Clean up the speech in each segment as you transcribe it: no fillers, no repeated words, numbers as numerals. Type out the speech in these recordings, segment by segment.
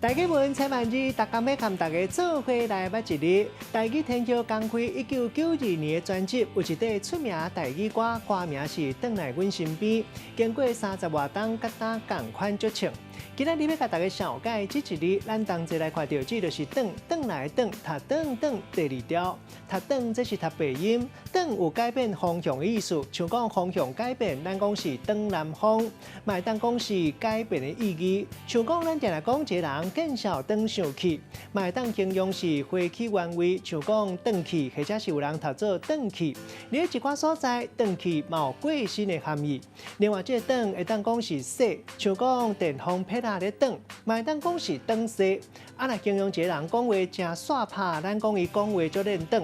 台語文千萬字，逐工欲佮大家做伙來捌一字。台語天后江蕙1992年的專輯有一塊出名台語歌，歌名是《轉來阮身邊》。經過三十外冬，佮今仝款足唱。今仔日欲共大家紹介這一字，咱同齊來看著這就是轉，轉來的轉，讀轉轉第二調，讀轉這是讀白音，轉有改變方向的意思，像講方向改變，咱講是轉南風，嘛會當講是改變的意義。像講咱定定講一個人見笑轉生氣，嘛會當形容是回去原位，像講轉去，或者是有人讀做轉去。佇一寡所在，轉去嘛有過身的含義。另外，這個轉會當講是勢，像講電風撇仔咧轉，嘛會當講是轉勢。啊，若形容一個人講話誠煞拍，咱講伊講話足輪轉。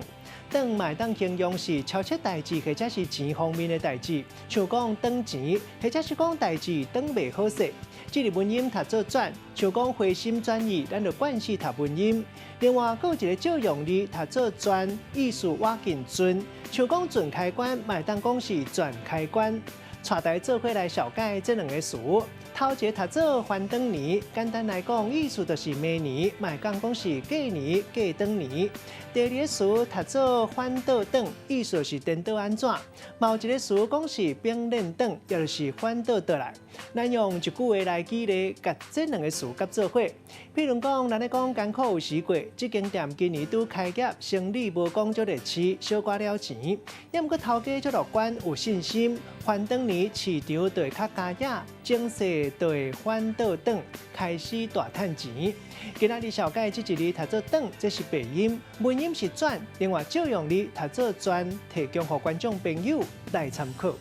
轉嘛會當形容是超出代誌，或者是錢方面的代誌，像講轉錢，或者是講代誌轉袂好勢。這個文音讀做轉，像講回心轉意，咱就慣勢讀文音。另外，閣有一個借用字讀做轉，意思倚近盡，像講盡開關，嘛會當講是轉開關。帶大家做伙來紹介這兩個詞，頭一個讀做翻轉年，簡單來講，意思就是明年，嘛會當講是過年、過轉年。第二個詞讀做反倒轉，意思是顛倒按怎。嘛有一個詞講是反輪轉，也就是反倒轉來。咱用一句話來舉例，共這兩個詞夾做伙。譬如講，咱咧講艱苦有時過，這間店今年拄開業，生理無講足熱市，小可了錢。抑毋過頭家足樂觀，有信心，翻轉年市場就會較佳也，情勢就會反倒轉，開始大趁錢。今仔日紹介這一字讀做轉，這是白音，文音是轉。另外借用字讀做轉，提供予觀眾朋友來參考。